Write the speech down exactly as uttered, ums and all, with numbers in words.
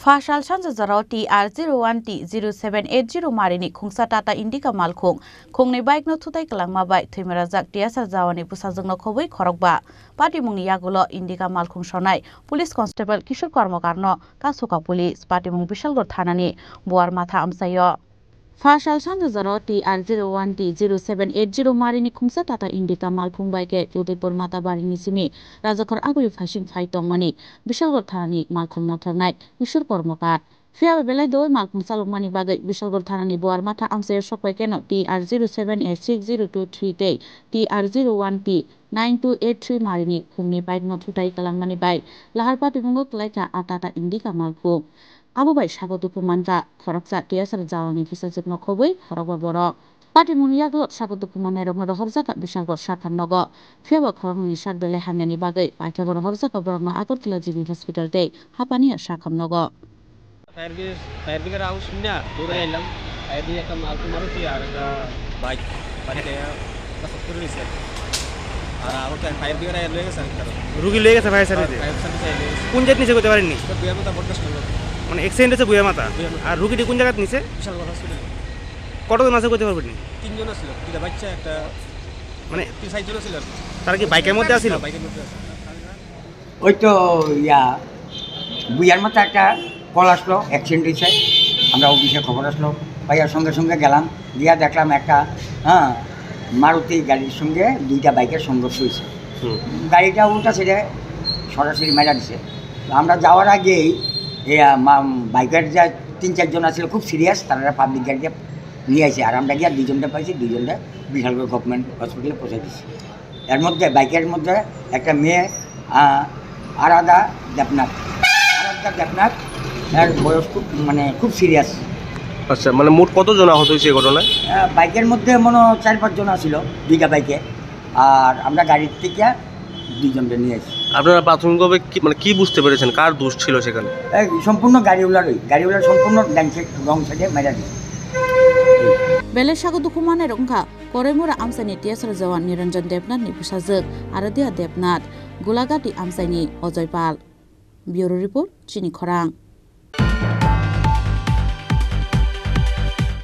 Phasal sanja jorao T R zero one T zero seven eight zero marini khungsa Tata Indica malkhung khungni bike no thutai kwlangma bai thwima rajak T S R jawani bwsajwkno khobwi khorokba. Patimungni yagulo Indica malkhung sonai Police Constable Kishore Kormokarno Kasuka Police patimung Bishalgarh thanani Buarmatha amchaio. Phasal sanja jorao T R zero one T zero seven eight zero marini khungsa Tata Indica malkhung bai khe Udaipur Matabarini simi Rajakhor agwi phaising phai tongmani Bishalgarh thanani malkhung nothornai Kishore Kormokar. Phiya ba belai doi malkhung chalokmani bagwi Bishalgarh thanani Buarmatha amchaio sokpai keno T R zero seven eight six zero two three tei T R zero one T nine two eight three marini khungni bike no thutai kwlangmani bai lahar patimungo kwlaikha a Tata Indica malkhung. Abo bai sago dukhu mankha khoroksa T S R jawani bwsajwkno khobwi khorokba borok. Patimungni yagulo sago dukhu mannairokno rohorjakha Bishalgarh sakhamnogo. Phiya ba khoroknwini sak belai hamyani bagwi paithakgo rohorjakha borokno Agartala G B Hospital tei Hapania sakhamnogo. Fire brigade, fire brigade আওয়াজ শুনে দৌড়ে আইলাম। Fire brigade একটা মাল তো মারুতি আর একটা বাইক, বাইকে কাজ করে নিছে। আর আমাকে fire brigade আইয়া লয়ে গেছে আর কি কারো। রুগী লয়ে গেছে ফায়ার সার্ভিসে? ফায়ার সার্ভিসে আইয়া লয়ে গেছে। কোন জায়গাত নিছে কইতে পারেননি? এটা বুয়া মাথা বটগাছ টাউন। মানে অ্যাক্সিডেন্ট হয়েছে বুয়া মাথা? বুয়া মাথা। আর রুগীটি কোন জায়গাত নিছে? বিশালগড় হসপিটালে। কতজন আছে কইতে পারবেননি? তিনজন আছিল, দুইটা বাচ্চা, একটা মানে তিন চারজন আছিল আর কি। তারা কি বাইকের মধ্যে আছিল? বাইকের মধ্যে আছিল। ওই তো ইয়া, বুয়ার মতো একটা কল আসলো, অ্যাক্সিডেন্ট হয়েছে। আমরা অফিসে খবর আসলো, ভাইয়া সঙ্গে সঙ্গে গেলাম, গিয়া দেখলাম একটা, হ্যাঁ, মারুতি গাড়ির সঙ্গে দুইটা বাইকের সংঘর্ষ হয়েছে। হুম। গাড়িটা উল্টা ছেড়ে সরাসরি মেরা দিছে। তো আমরা যাওয়ার আগেই এ, আ, মা-, বাইকের যে তিন চারজন আছিল খুব সিরিয়াস, তারা পাবলিক গাড়িতে নিয়ে আসে। আর আমরা গিয়া দুইজনটা পাইছি, দুইজনটা বিশালগড় গভর্নমেন্ট হসপিটালে পৌঁছে দিছি। এর মধ্যে, বাইকের মধ্যে একটা মেয়ে, আহ, আরাধা দেবনাথ। আরাধা দেবনাথ, এর বয়স খুব, মানে, খুব সিরিয়াস। আচ্ছা, মানে, মোট কতজন আহত হয়েছে এই ঘটনায়? আহ, বাইকের মধ্যে মনে হয় চার পাঁচ জন আছিল, দুইটা বাইকে। আর আমরা গাড়ির থেকে দুইজনকে নিয়ে আসি। আপনারা প্রাথমিকভাবে কি, মানে, কি বুঝতে পেরেছেন? কার দোষ ছিল সেখানে? এই সম্পূর্ণ গাড়িওয়ালারই, গাড়িওয়ালার সম্পূর্ণ ডান সাইড, রং সাইডে মেরা দিছে। Belai sago dukhu mannairok wngkha Koraimura amchaini T S R jawan Niranjan Debnath ni bwsajwk Aradhya Debnath, Gulagati amchaini Ajoy Pal. Bureau Report, Chini Khorang.